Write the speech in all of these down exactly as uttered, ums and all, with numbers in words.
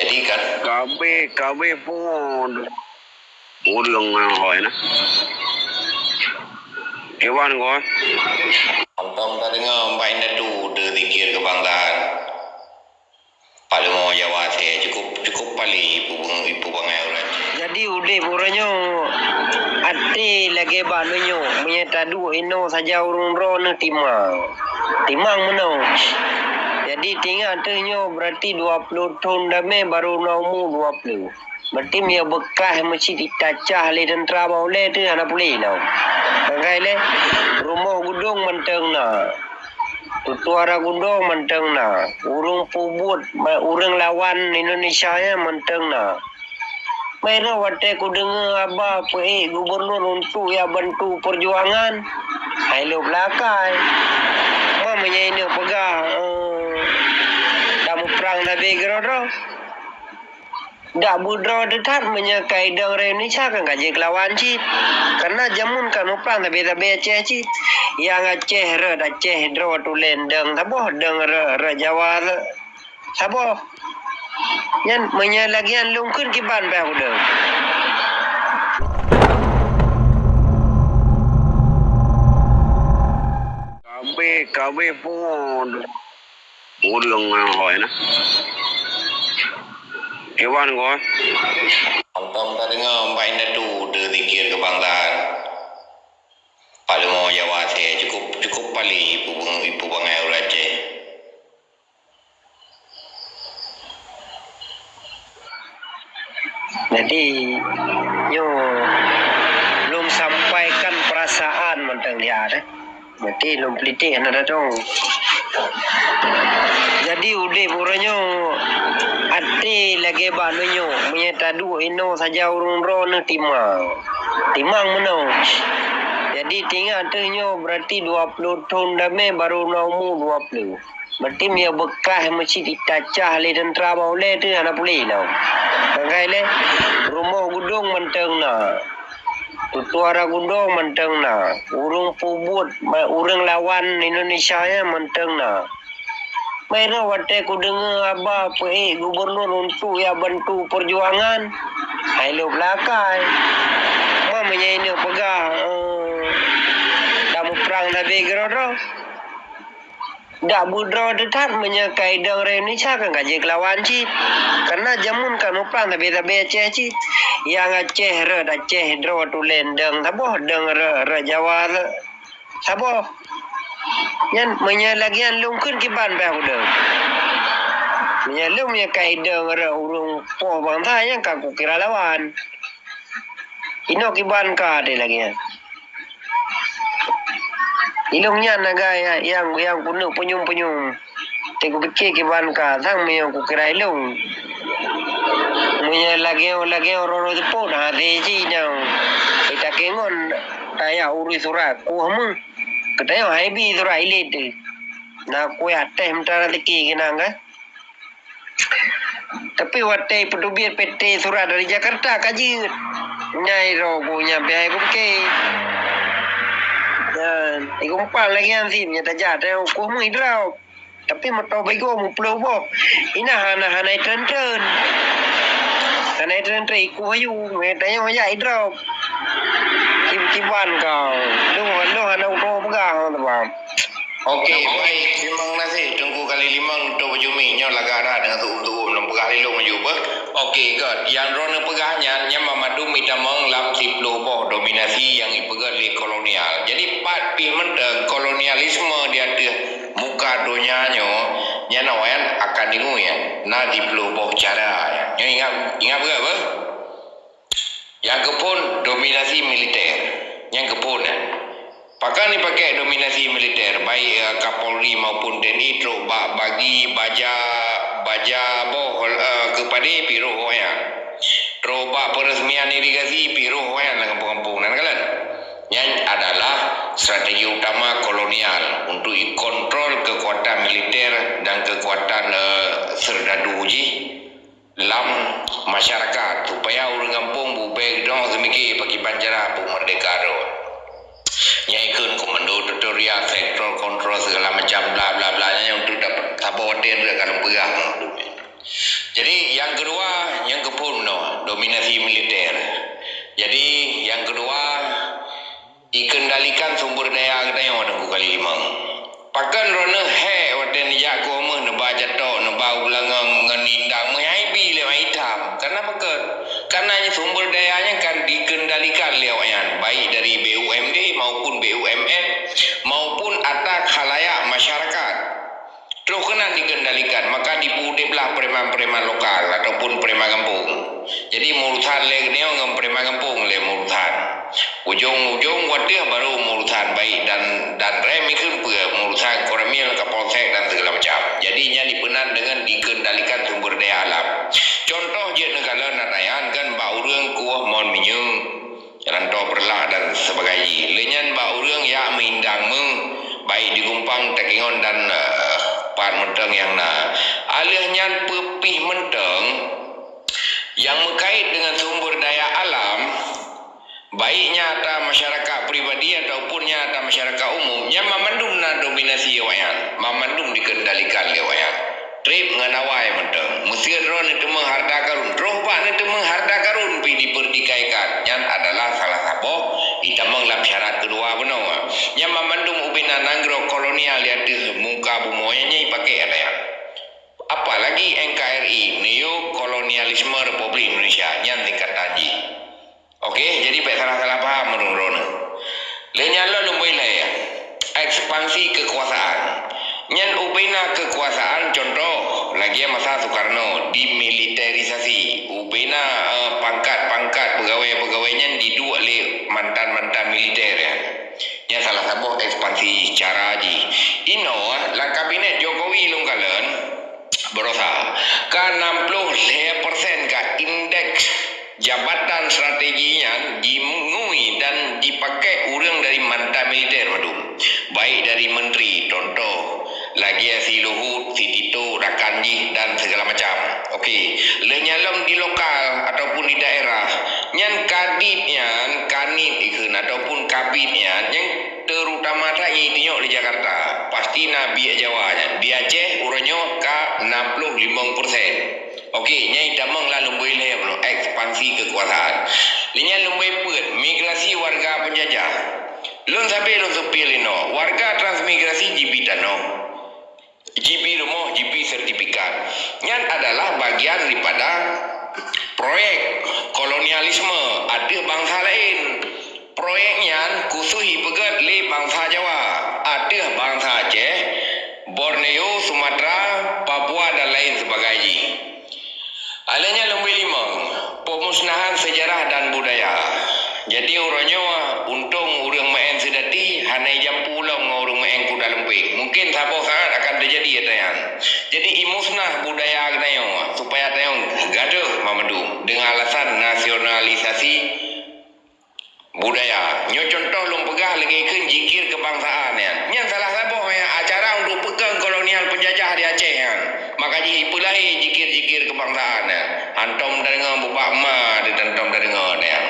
Jadi kan? Kabeh, kabeh pungo ureueng nyang hôi na. Iwan ko. Mantong tadeungoe bak indatu teuzikir keubanggaan. Paleumô Jawa asèe cukup, cukup paléh ipeubang-, ipeubangai uroe nyoe. Jadi udép uroe nyoe até lagèe bak donya, meunyoe taduek inoe saja ureueng droeneuh timang. Timang meunoe. Jadi tingat teuh nyoe berarti dua puluh thon damé baru na umu dua puluh. Berarti meunyoe beukah meucit itacah lé teuntra bak ulèe teuh hana puléh inoe. Mangkai lé rumoh gudong mantong na. Tutoe Ragudong mantong na. Ureueng peubuet, ma-, ureueng lawan Indonesia nyan mantong na. Meunyoe watèe kudeungoe haba peuék gubernur untuk jak bantu peujuangan, hai lôn beulakai. Ma meunyoe ineuk peugah, eh, tamuprang sabe keudroe-droe. Dak beudroe teutab meunyoe ka idong rot Indonesia kan ka jeuet keulawan cit. Karena jameun ka muprang sabe-sabe Aceh cit. Nyang Aceh rot Aceh droe tulèe dong saboh, dong rot, rot Jawa saboh. Nyan meunyoe lagèe nyan lôn kheun kiban pih udeueng. Kabeh, kabeh pungo. Ureueng nyang hôi na. Iwan ko. Mantong tadeungoe bak indatu teuzikir keubanggaan. Paleumô Jawa asèe cukup, cukup paléh ipeubang-, ipeubangai uroe nyoe. Jadi, nyoe lôn sampaikan perasaan mantong dia deh. Jadi lôn peulitek hana datong. Jadi udép uroe nyoe até lagèe bak donya, meunyoe taduek inoe saja ureueng droeneuh timang. Timang meunoe. Jadi tingat teuh nyoe berarti dua puluh thon damé baru na umu dua puluh. Berarti meunyoe beukah meucit itacah lé teuntra bak ulèe teuh hana puléh inoe. Mangkai lé rumoh gudong mantong na. Tutoe Ragudong mantong na. Ureueng peubuet, ma-, ureueng lawan Indonesia nyan mantong na. Meunyoe watèe kudeungoe haba peuék gubernur untuk jak bantu peujuangan, hai lôn beulakai. Ma meunyoe ineuk peugah, eh, tamuprang sabe keudroe-droe. Dak beudroe teutab meunyoe ka idong rot Indonesia kan ka jeuet keulawan cit. Karena jameun ka muprang sabe-sabe Aceh cit. Nyang Aceh rot Aceh droe tulèe dong saboh, dong rot, rot Jawa saboh. Nyan meunyoe lagèe nyan lôn kheun kiban pih udeueng. Meunyoe lôn meunyoe ka idong rot ureueng poh bansa nyan ka kukira lawan. Inoe kiban ka deh lagèe nyan. Ilôn nyan agak nyang, nyang kuneuk punyueng-punyueng. Teuh kupike kiban ka sang meunyoe kukira ilôn. Meunyoe lagèe, lagèe uroe-uroe seupôt, ha, teuh cit nyoe. Ita keu ngon tajak urus surat, kueh meuh. Geutanyoe hai bi surat ilét teuh. Na kueh até meuta rezeki keunan kan. Tapi watèe peuteubiet P T surat dari Jakarta ka jeuet. Nyai roh ku nyang pih hai kupike. Dan ikumpang lagèe nyan sim nyang tajak teuh kueh meuh idrop. Tapi moto bego meuplôh boh. Ina hana, hana itreun-treun. Hana itreun-treun ikueh ayu. Meutanyoe jak idrop. Kiban kau. Lôn, lôn hana utoe peugah, teuma. Okey, baik. Terima kasih Teungku Kali Limong untuk baju mi. Nyoe lagak na dengan tuum-tuum lôn peugah lé lôn laju beuh. Okey, got. Nyang droeneuh peugah nyan, nyan banmandum itamong lam siplôh boh dominasi nyang ipeugöt lé kolonial. Jadi, pat pih mantong kolonialisme di ateueh muka donya nyoe, nyan awaknyan akan deungoe nyan. Na siplôh boh cara nyan. Nyoe ingat, ingat beugöt beuh. Nyang keuphôn, dominasi militer. Nyang keuphôn, eh. Pakon jipakè dominasi militer, baik, eh, Kapolri maupun T N I trok bak bagi baja, baja boh, eh, keupadé pih rôh awaknyan. Trok bak peureuseumaian irigasi pih rôh awaknyan lam gampông-gampông, na neukalon? Nyan adalah strategi utama kolonial untuk ikontrol keukuatan militer dan keukuatan, eh, seurdadu jih lam masyarakat, supaya ureueng gampông beubèe geudong seumiké pakiban cara peumerdeka droe. Nyan ikheun komando territorial, sektor kontrol, segala macam, bla, bla, bla, nyan untuk dapat saboh watèe nyan ka lôn peugah. Jadi, nyang keudua, Ikan sumber daya geutanyoe Teungku Khalil Imam. Pakon droeneuh hék watée neujak keu umeue neuba jatok, neuba u beulangong ngon indang meuhai bi lé meuhai itam? Karena pakon? Karena sumber daya nyan kan dikendalikan lé awaknyan, baik dari B U M D maupun B U M N maupun ata khalayak masyarakat. Troh keunan dikendalikan, maka dipeudeblah preman-preman lokal ataupun preman gampông. Jadi meurusan lé geutanyoe ngon preman gampông lé meurusan. Ujong-ujong watée baru meurusan baik dan, dan rem ikheun peue meurusan Koramil, Kapolsek dan segala macam. Jadi nyan dipeunan dengan dikendalikan sumber daya alam. Contoh jeuet neukalon ata nyan kan bak ureuëng kueh mon minyeuk. Jalan tol Peureulak dan sebagainya. Lé nyan bak ureuëng yak meuindang meuh, baik di Gumpang, Takengon dan, eh, pat mantong nyang na. Aleuh nyan peue pih mantong nyang meukait dengan sumber daya alam, baik nyan ata masyarakat pribadi ataupun nyan ata masyarakat umum, nyan mamandum na dominasi awaknyan, mamandum dikendalikan lé awaknyan. Treb ngon awai mantong. Meuseu droe neuteumeung harta karun, troh bak neuteumeung harta karun pih dipertikaikan. Nyan adalah salah saboh itamong lam syarat keudua bunoe. Nyan mamandum ubena nanggroe kolonial di ateueh muka bumoe nyan ipake ata nyan. Apalagi N K R I, Neo Kolonialisme Republik Indonesia, nyan singkatan jih. Oke, jadi bék salah-salah paham ureuëng droeneuh. Lé nyan lom lumboi lhée, ekspansi kekuasaan. Nyan ubena kekuasaan, contoh lagée masa Soekarno, dimiliterisasi. Ubena, eh, pangkat-pangkat pegawai-pegawai nyan diduek lé mantan-mantan militer, ya. Nyan salah saboh ekspansi cara jih. Inoe, lam kabinet Jokowi lôn kalon, barosa ka enam puluh lhée persen ka indeks jabatan strategi nyan jingui dan jipakai ureuëng dari mantan militer mandum, baik dari menteri, contoh lagée si Luhut, si Tito, rakan jih dan segala macam. Oke, lé nyan lom di lokal ataupun di daerah, nyan kadit nyan, kanit ikheun ataupun kabit nyan, nyan terutama that nyang itunyok di Jakarta, pasti na biek Jawa nyan. Di Aceh uroe nyoe ka enam puluh limong persen. Oke, nyan itamong lam lumboi lhée bunoe, ekspansi kekuasaan. Lé nyan lumboi peuet, migrasi warga penjajah. Lôn sabe lôn seupil inoe, warga transmigrasi jibi tanoh, jibi rumoh, jibi sertifikat. Nyan adalah bagian daripada proyek kolonialisme ateueh bansa laén. Proyek nyan khusos ipeugét lé bansa Jawa ateueh bansa Aceh, Borneo, Sumatera, Papua dan lain sebagainya. Alanya lumboi limong, pemusnahan sejarah dan budaya. Jadi uroe nyoe untông ureuëng meu'en seudati hana ijampu lom ngon ureuëng meu'en kuda lumpéng. Mungkin saboh saat akan teujadi ata nyan. Jadi imusnah budaya geutanyoe supaya tanyoe gadôh mamandum deungon alasan nasionalisasi budaya. Nyoe contoh lôn peugah lagée kheun jikir kebangsaan nyan. Nyan salah saboh nyang acara untuk peukong kolonial penjajah di Aceh nyan. Maka jih ipeulahé jikir-jikir kebangsaan nyan. Hantom tadeungoe bubak ma di hantom tadeungoe nyan.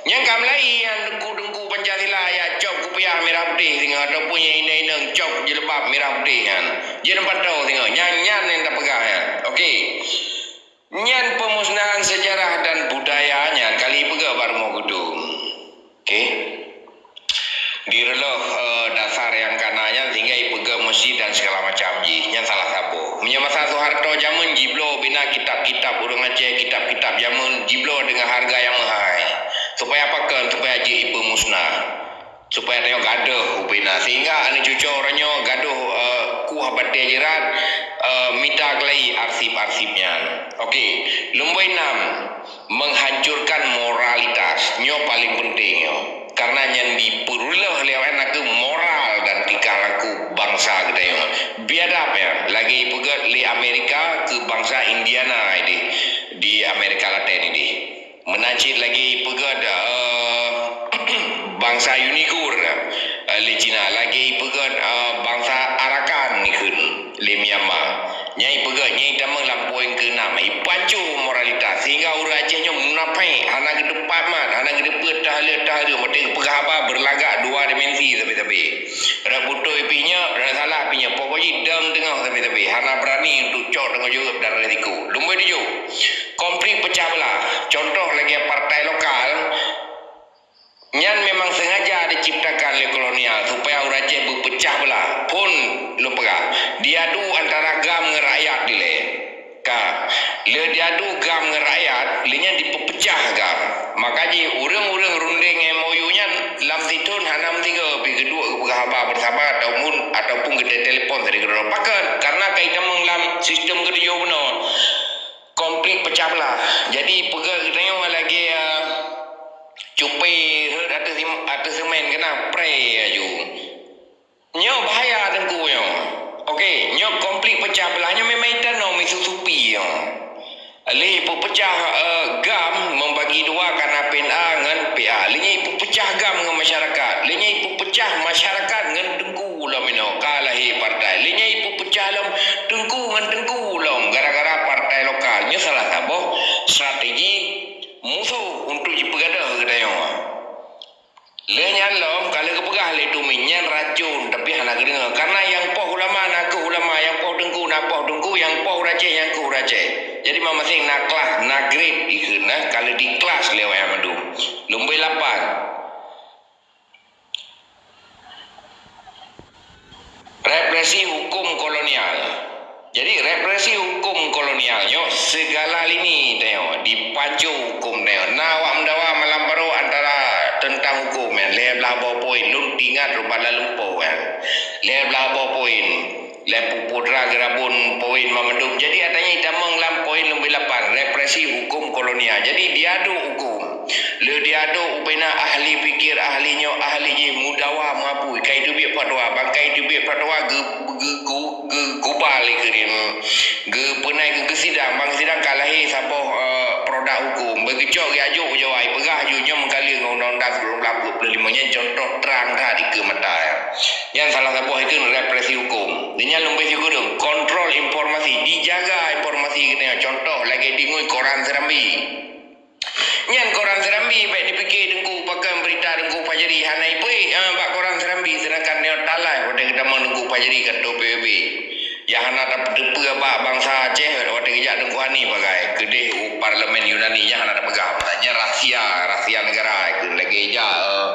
Nyang ka meulai nyang teungku-teungku Pancasila ya cop kupiah mirah putéh singoh ataupun nyang inong-inong cop jilbab mirah putéh nyan. Jeuet pantau singoh. Nyan, nyan nyang tapeugah nyan. Oke. Nyan pemusnahan sejarah dan budaya nyan kali peugah bak rumoh geudong. Oke. Di reuloh, eh, dasar nyang kana nyan sehingga ipeugah masjid dan segala macam jih. Nyan salah saboh. Meunyoe masa Soeharto jameun jibloe bina kitab-kitab ureuëng Aceh, kitab-kitab jameun jibloe deungon harga nyang meuhai. Supaya pakon? Supaya jeuet ipemusnah. Supaya tanyoe gadôh ubena. Sehingga aneuk cucoe uroe nyoe gadôh, eh, kuah batée jirat, eh, mita keulai arsip-arsip nyan. Oke, lumboi nam, menghancurkan moralitas. Nyoe paling penting nyoe. Karena nyan dipeureuloh lé awaknyan keu moral dan tingkah laku bansa geutanyoe. Biadab nyan, lagée ipeugét lé Amerika keu bansa Indiana ideh di Amerika Latin ideh. Meunan cit lagée ipeugét, eh, bansa Uighur, eh, lé Cina, lagée ipeugét, eh, bansa Arakan ikheun lé Myanmar. Nyan ipeugét, nyan itamong lam poin keunam, ipanco moralitas sehingga ureuëng Aceh nyoe munafék, hana geuteupat mat, hana geuteupeue tahleuet-tahleuet, watée geupeugah haba beulagak dua dimensi sabe-sabe. Rot beutôi pih nyoe, rot salah pih nyoe, pokok jih dong teungoh sabe-sabe, hana beurani untuk cok tanggong jaweueb dan risiko. Lumboi tujoh, konflik pecah belah. Contoh lagée partai lokal, Nyan memang sengaja diciptakan lé kolonial supaya ureuëng Aceh beupeucah beulah. Phon lôn peugah, diadu antara GAM ngon rakyat dilée. Ka, lé diadu GAM ngon rakyat, lé nyan dipeupeucah GAM. Maka jih ureuëng-ureuëng rundeng M O U nyan lam sithon hana meusigoe pih geuduek geupeugah haba beusama ataupun, ataupun geuteutelepon sidroe-droe. Pakon? Karena ka itamong lam sistem geutujoh bunoe. Konflik pecah belah. Jadi, peugah geutanyoe lagée, eh, cupe rhot ateueh sim-, ateueh semen keunan pré laju. Nyoe bahaya teungku nyoe. Oke, nyoe konflik pecah belah nyoe memang itanoh misusupi nyoe. Lé ipeupeucah, eh, GAM membagi dua kana P N A ngon P A. Lé nyan ipeupeucah GAM ngon masyarakat. Lé nyan ipeupeucah masyarakat ngon teungku lom inoe. Ka lahé partai. Lé nyan ipeupeucah lom teungku ngon teungku lom gara-gara partai lokal. Nyoe salah saboh strategi musoh untuk jipeugadôh geutanyoe. Lé nyan lom, ka lheueh geupeugah lé Tumin, nyan racun, tapi hana geudeungoe. Karena nyang poh ulama na kheueh ulama, nyang poh teungku na poh teungku, nyang poh ureuëng Aceh na kheueh ureuëng Aceh. Jadi, maséng-maséng na kelas, na grade dikheun, eh, ka lheueh dikelas lé awak nyan mandum. Lumbôi lapan. Represi hukum kolonial. Jadi, represi hukum kolonial nyoe sigala lini tanyoe, dipacu hukum tanyoe. Na awak meudawa malam barô antara teuntang hukum nyan, lhée blaih boh poin, lôn ingat rot bak lam lumpoe nyan. Lhée blaih boh poin. Lhée pu-, putra geurabon poin mandum. Jadi, ata nyan itamong lam poin lumbôi lapan, represi hukum kolonial. Jadi, diadu hukum. Lé diadu ubena ahli pikir, ahli nyoe, ahli jih, meudawa meubui. Ka iteubiet fatwa, ban ka iteubiet fatwa geu-, geu-, geu-, geu-, geubal ikeurim. Geupeunai keu geusidang, ban geusidang ka lahé saboh, eh, produk hukum. Beugeucok geuajuk u Jawa, ipeugah aju nyoe meukaleng ngon undang-undang sikureueng blaih peuet ploh limong nyan contoh trang that dikeue mata. Nyan salah saboh ikheun represi hukum. Di nyan lumbôi sikureueng, kontrol informasi, dijaga informasi geutanyoe. Contoh, lagée dingui koran Serambi. Nyan koran Serambi, bék dipike Teungku pakon beurita Teungku Fajri hana ipeuék, ah, bak koran Serambi, seudangkan nyoe talai watée geutamong Teungku Fajri kantô P B B. Nyang hana tapeuteupeu bak bansa Aceh watée geujak Teungku Hanif bagai keudeh u parlemen Yunani, nyang hana tapeugah. Nyan rahsia, rahsia negara, keu lagée jak, eh,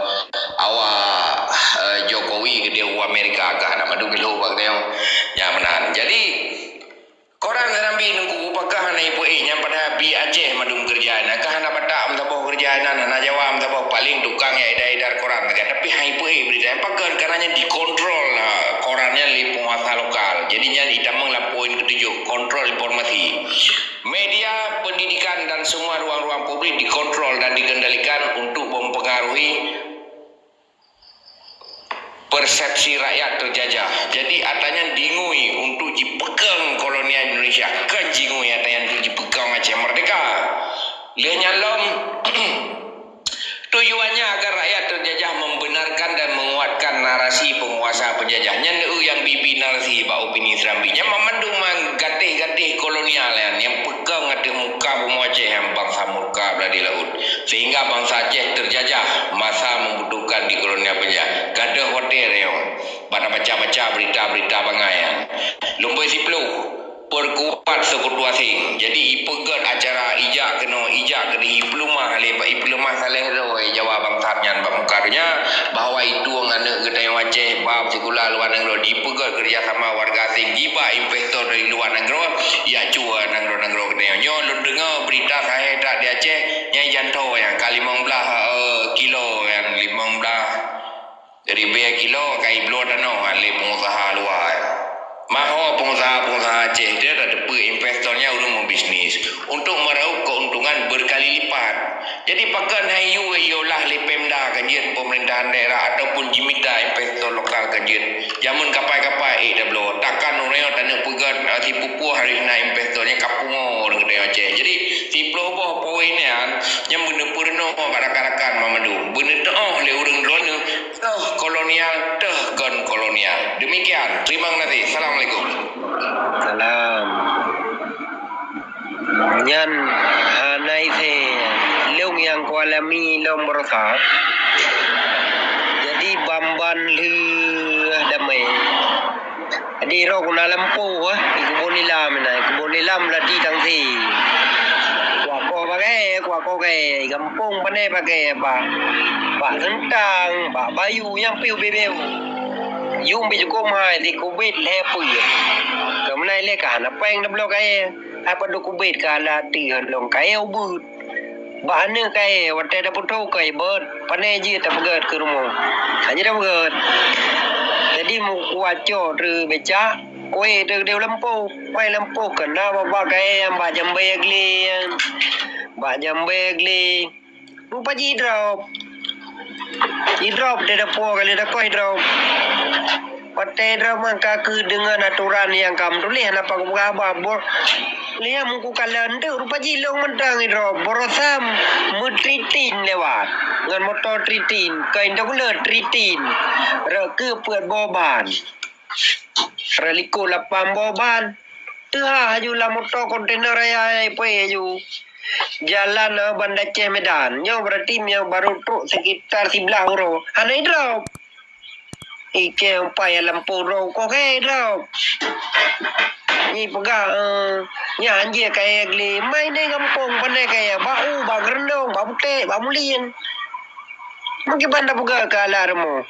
awak, eh, Jokowi keudeh u Amerika ka hana mandum ilho bak geutanyoe. Nyan meunan. Jadi, koran Serambi Teungku pakon hana ipeuék, nyan padahai bi Aceh mandum keureuja inan, ka hana Batak meusaboh keureuja inan, hana Jawa meusaboh, paléng tukang nyang edar-edar koran sagai. Tapi hana ipeuék beurita nyan pakon, karena nyan dikontrol, ha, koran nyan lé peunguasa lokal. Jadi nyan itamong lam poin keutujoh, kontrol informasi. Media, pendidikan dan semua ruang-ruang publik dikontrol dan dikendalikan untuk mempengaruhi persepsi rakyat terjajah. Jadi, ata nyan dingui untuk jipeukong kolonial Indonesia. Kon jingui ata nyan untuk jipeukong Aceh merdeka. Lheueh nyan lom, tujuannya agar rakyat terjajah membenarkan dan menguatkan narasi penguasa penjajah. Nyan eu nyang bi-bi narasi bak opini Serambi. Nyan mandum meugatéh-gatéh kolonial nyan, nyang peukong ateueh muka bumoe Aceh nyan bansa murka blah di laôt. Sehingga bansa Aceh terjajah masa membutuhkan di kolonial penjajah. Gadôh watée nyoe, bak tabaca-baca berita-berita bangai nyan. Lumbôi siploh, perkuat sekutu asing. Jadi, ipeugét acara ijak keunoe, ijak keudeh, ipeuleumah lé, ipeuleumah saléh droe Jawa bangsat nyan bak muka donya, bahwa itueng aneuëk geutanyoe Aceh, bab sikula luwa nanggroe, jipeugét kerjasama warga asing, jiba investor dari luwa nanggroe, ijak cue nanggroe-nanggroe geutanyoe. Nyoe lôn deungoe berita sahéh that di Aceh, nyang janto nyang ka limong blaih, eh, kilo, nyang limong blaih ribée kilo ka ibloe tanoh lé pengusaha luwa. Maho pengusaha-pengusaha Aceh dia dak teupeu investor nyan ureuëng meubisnis untuk meraup keuntungan berkali lipat. Jadi pakon hai yue iolah lé Pemda ka jeuet, pemerintahan daerah ataupun jimita investor lokal ka jeuet. Jameun kapai-kapai ék tabloe, takkan ureuëng nyoe taneuk peugét, ah, sipupuih harôh na investor nyan ka pungo ureuëng geutanyoe Aceh. Jadi, siploh boh poin nyan, nyang beuneupeureunoe bak rakan-rakan mandum. Beuneutoh lé ureuëng droeneuh, toh kolonial, toh kon kolonial. Demikian, terima kasih. Assalamualaikum. Salam. Nyan hana ise lôn nyang kualami lom beurasa. Jadi, ban-ban lheueh damai. Jadi, rok na lampu, eh, di keubon ilam na, keubon ilam lati tangsi. Wah, Kayèe, kuat kayèe, gampông pané bak kayèe, bak, bak Seuntang, bak Bayu, nyang piôh beu-beu. Yum pih cukôp hai, sikubit lhèe peuet. Keumeunai lé ka hana péng tabloe kayèe. Hai padub kubit ka lam ateueh lôn kayèe ubit. Bak aneuk kayèe, watèe tapeutô kayèe beuet, pané jeuet tapeugèt keu rumoh. Hana tapeugèt. Jadi meukuat cok treuk becak, kueh treuk deuh lampôh. Kueh lampôh keunan bak kayèe nyang bak jambèe glé. Bak jambèe glé. Rupa jih idrop. Idrop di dapu kali dakoh idrop. Watèe idrop meuka keu deungon aturan nyang ka meutuléh hana paku peugah haba bor. Liam ku kalon teuk rupa jih lôn mantong idrop. Borosa meutritin lewat. Ngon moto tritin. Kain teukulot tritin. Rot keu peuet boh ban. Rot likot lapan boh ban. Teuhah aju lam moto kontainer raya ipui aju. Jalan, eh, Banda Aceh Medan. Nyoe berarti meunyoe barô trok sekitar siblaih uroe. Hana idrop. Ikeu umpai lam puro koh keu idrop. Nyi peugah, eh, nyan jih kayèe glé. Mai nè gampông pané kayèe. Bak u, bak Geurendong, bak Puték, bak Mulien. Meukiban tapeugah keu alat rumoh.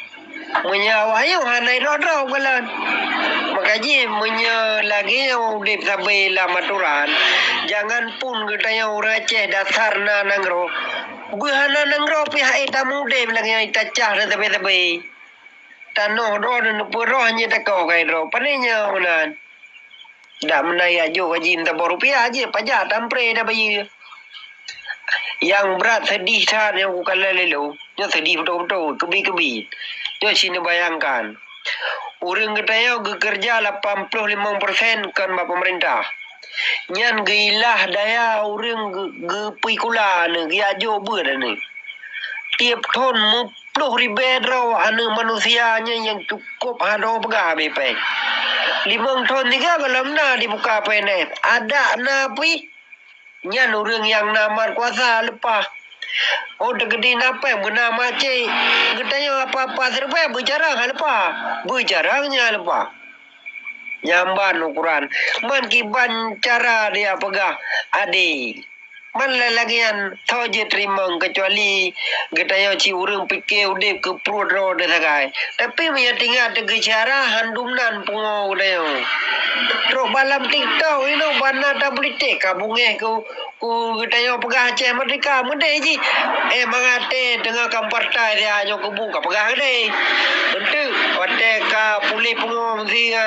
Meunyoe awak nyoe hana idrop-drop galon. Maka jih meunyoe lagèe nyoe udép sabe lam aturan, jangan pun geutanyoe ureueng Aceh dasar na nanggroe. Beuhana nanggroe pih hai tamudép lagèe nyoe tacah dan sabe-sabe. Tanoh droe dan neupeuroh nyang takoh keu droe. Pané nyoe meunan. Dak meunan jak jok gaji meusaboh rupiah jih, pajak tampré tabayeue. Nyang brat seudih that nyang kukalon lé lôn, nyoe seudih beutôi-beutôi, keubiet-keubiet. Nyoe cit neubayangkan, ureueng geutanyoe geukeureuja lapan ploh limong persen kon bak peumeurintah. Nyan geuilah daya ureueng geu-, geupikula aneuk, geujak jok beuet aneuk. Tiep thon muploh ribèe droe aneuk manusia nyan nyang cukôp hana peugah habéh péng. Limong thon sigoe gohlom na dibuka P N S. Adak na pih, nyan ureueng nyang na mat kuasa leupah. Oh, teukeudi na péng beuna macé. Geutanyoe apa-apa siribèe beucarang hana leupah. Beucarang nyan leupah. Nyan ban ukuran. Man kiban cara dia peugah adé. Man lagèe nyan, soe jeuet teurimong, keucuali geutanyoe cit ureueng pike udép keu pruet droe sagai. Tapi meunyoe teuingat teugeusyara, han dum nan pungo geutanyoe. Trok bak lam TikTok inoe bana tapolitik ka beungèh keu, keu geutanyoe peugah Aceh Merdeka meudeh jih. Eh, mangat teuh teungoh kam partai siat nyoe keubu ka peugah keudeh. Eunteuk watèe ka puléh pungo meusi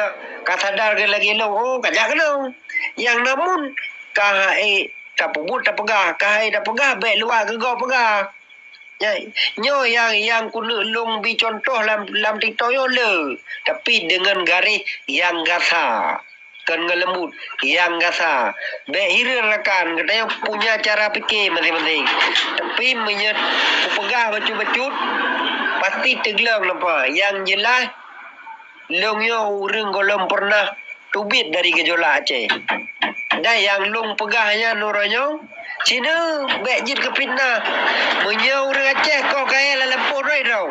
ka sadar lagèe lôn, oh, ka jak keunoe. Nyang namun ka, eh, tapeubuet tapeugah, ka hai tapeugah, bèk luwah keu gob peugah. Nyoe, nyoe nyang, nyang keuneuk lôn bi cuntoh lam, lam TikTok nyoe le, tapi deungon garéh nyang gasa, kon ngon leumbut, nyang gasa. Bèk hireuen rakan, geutanyoe punya cara pike maséng-maséng. Tapi meunyoe kupeugah bacut-bacut, pasti teugleng napa. Nyang jeulaih, lôn nyoe ureueng gohlom peureunah teubiet dari geujola Aceh. Dan nyang lôn peugah nyan uroe nyoe, sineuk bèk jeuet keu fitnah. Meunyoe ureueng Aceh koh kayèe lam lampôh droe droe,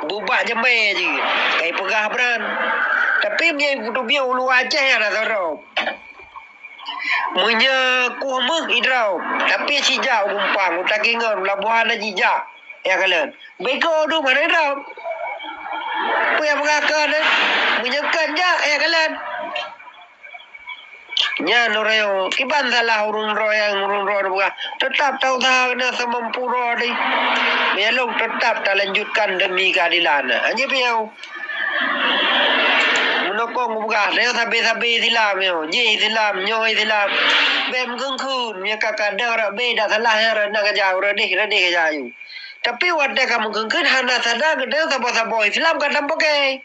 bubak jamèe jih, kai peugah bran. Tapi meunyoe geuteubiet u luwa Aceh nyan hana sidroe. Meunyoe kuh méuh idroe, tapi sijak u Gumpang, u Takengon, u Labuhan na jijak. Ya kalon. Bego dum hana idrop. Peue nyang peugah kon, eh? Meunyoe kon jak, ya kalon. Nyan ureueng kiban salah ureueng droe nyang ureueng droe peugah. Teutap ta-usaha keuneuk seumampu droe tadi. Meunyoe lôn teutap talanjutkan demi keadilan. Hana piôh. Meunokong peugah, nyoe sabe-sabe Islam nyoe. Jih Islam, nyoe Islam. Bèk meukheun-kheun, nyoe ka kadang rot beda salah nyan rot na keujak, rot deh, rot deh keujak ayue. Tapi watèe ka meukheun-kheun hana sadar geutanyoe saboh-saboh Islam ka tapaké,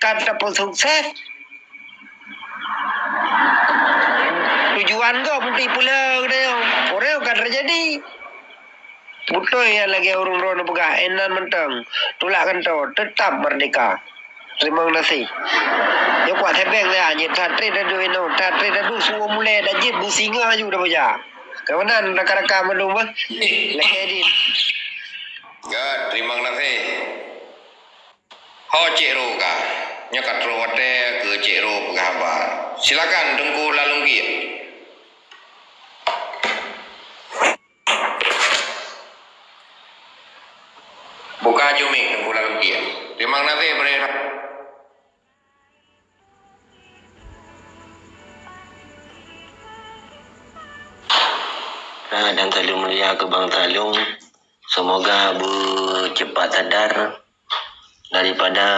ka tapeusukses. Tujuan gob meuti peuleueh geutanyoe. Ureueng ka teujadi. Beutôi nyang lagèe ureueng droeneuh peugah, inan mantong. Tulak kantô, teutap meurdeka. Teurimong gaséh. Nyoe kuat sebeng ya, jeuet that trép dadu inoe, that trép dadu suwoe mulai dak jeuet beusingoh aju dak beujak. Keumanan rakan-rakan mandum beuh. Lakèe din. Gèt, teurimong gaséh. Ho Cék Ro ka. Nyoe ka troh watèe keu Cék Ro peugah haba. Silakan Teungku Lalunggiek. Buka jumik Teungku Laleueng Kiek. Terima kasih, Brother. Ah, dan selalu mulia keu bangsa lôn. Semoga beucepat sadar daripada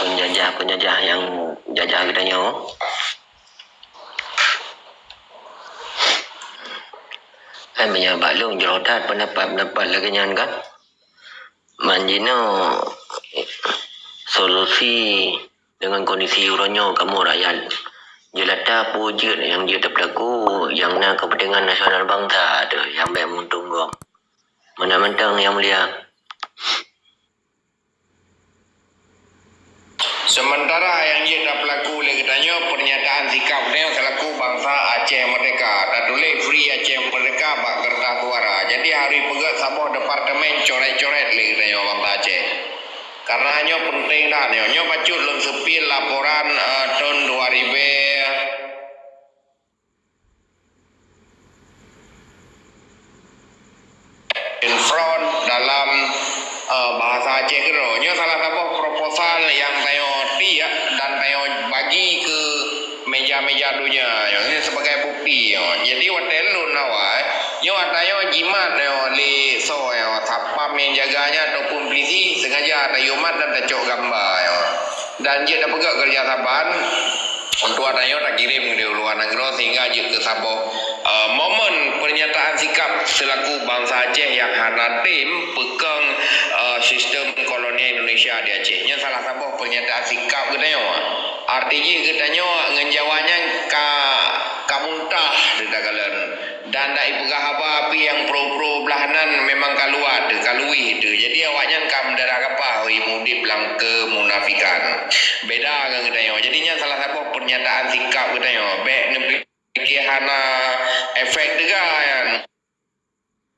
penjajah-penjajah nyang jajah geutanyoe. Kan meunyoe bak lôn jroh that pendapat-pendapat lagèe nyan kan. Man jinoe solusi deungon kondisi uroe nyoe kamoe rakyat jelata peue jeuet nyang jeuet tapeulaku nyang na keupeuntengan nasional bansa teuh nyang bèk meuuntông gob. Meunan mantong nyang mulia. Sementara nyang jeuet tapeulaku lé geutanyoe pernyataan sikap geutanyoe selaku bansa Aceh Merdeka, tatuléh Free Aceh Merdeka bak keureutah suara. Jadi harôh peugöt saboh departemen coret-coret lé geutanyoe bansa Aceh. Karena nyoe penting that nyoe. Nyoe bacut lôn seupil laporan, eh, tahun dua ribu in front dalam, eh, bahasa Aceh keudroe. Nyoe salah saboh proposal nyang tanyoe tiek dan tanyoe bagi keu meja-meja donya. Nyoe sebagai bukti nyoe. Jadi watèe lôn awai, nyoe tanyoe jimat nyoe lé soe nyoe, satpam nyang jaga nyan ataupun polisi sengaja tayue mat dan tacok gamba nyoe. Dan jeuet tapeugöt keureuja saban untuk tanyoe takirém di luwa nanggroe sehingga jeuet keu saboh, eh, momen pernyataan sikap selaku bansa Aceh nyang hana tem peukong, eh, sistem kolonial Indonesia di Aceh. Nyan salah saboh pernyataan sikap geutanyoe. Arti jih geutanyoe ngon Jawa nyan ka, ka muntah di takalon. Dan dak ipeugah haba pih nyang pro-pro blah nan memang ka luwat teuh, ka luwih teuh. Jadi awaknyan ka meudarah gapah, oi, mudép lam keumunafikan. Beda ngon geutanyoe. Jadi nyan salah saboh pernyataan sikap geutanyoe. Bèk neupike hana efek teuga nyan.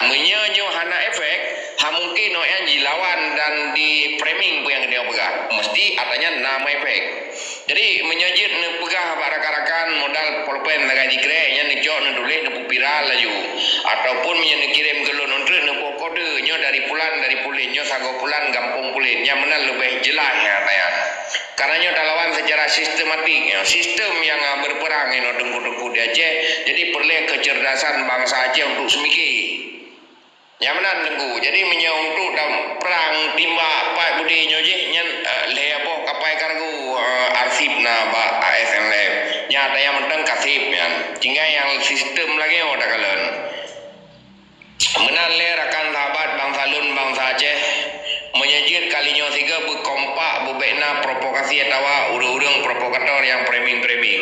Meunyoe nyoe hana efek, ha mungken awaknyan jilawan dan di-framing peue nyang geutanyoe peugah. Meusti atra nyan na meuefek. Jadi, meunyoe jeuet neupeugah bak rakan-rakan modal polpen sagai sikrek, nyan neucok, neutuléh, neupeuviral laju. Ataupun meunyoe neukirém keu lôn, nyan treuk neuboh kode, nyoe dari pulan, dari pulen, nyoe sagoe pulan, gampông pulen. Nyan meunan leubeh jeulaih nyan, nyan. Karena nyoe talawan secara sistematik, nyoe. Sistem nyang, ah, berperang inoe teungku-teungku di Aceh, jadi peureulèe kecerdasan bansa Aceh untuk seumike. Nyan meunan, Teungku. Jadi, meunyoe untuk dam-, prang timbak pat beudé nyoe jih, nyan, eh, lhèe boh kapai kargo, eh, arsip na bak A S N L F. Nyan ata nyang mantong ka sép nyan. Tinggai nyang sistem lagèe nyoe takalon. Meunan lé rakan sahabat bansa lôn, bansa Aceh, meunyoe jeuet kali nyoe sigoe beukompak, beubèk na provokasi atawa ureueng-ureueng provokator nyang framing-framing.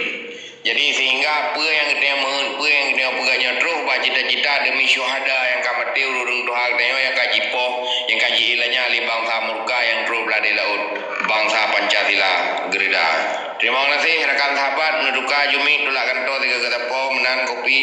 Jadi, sehingga peue nyang geutanyoe meuheuet, peue nyang geutanyoe peugah nyoe troh bak cita-cita demi syuhada nyang ka maté, ureueng tuha geutanyoe nyang ka jipoh, nyang ka jiiéleumkan lé bansa murka nyang troh blah di laôt, bansa Pancasila geurida. Terima kasih rakan sahabat, neutuka jumik tulak kantô sigoe geutanyoe meunan kopi.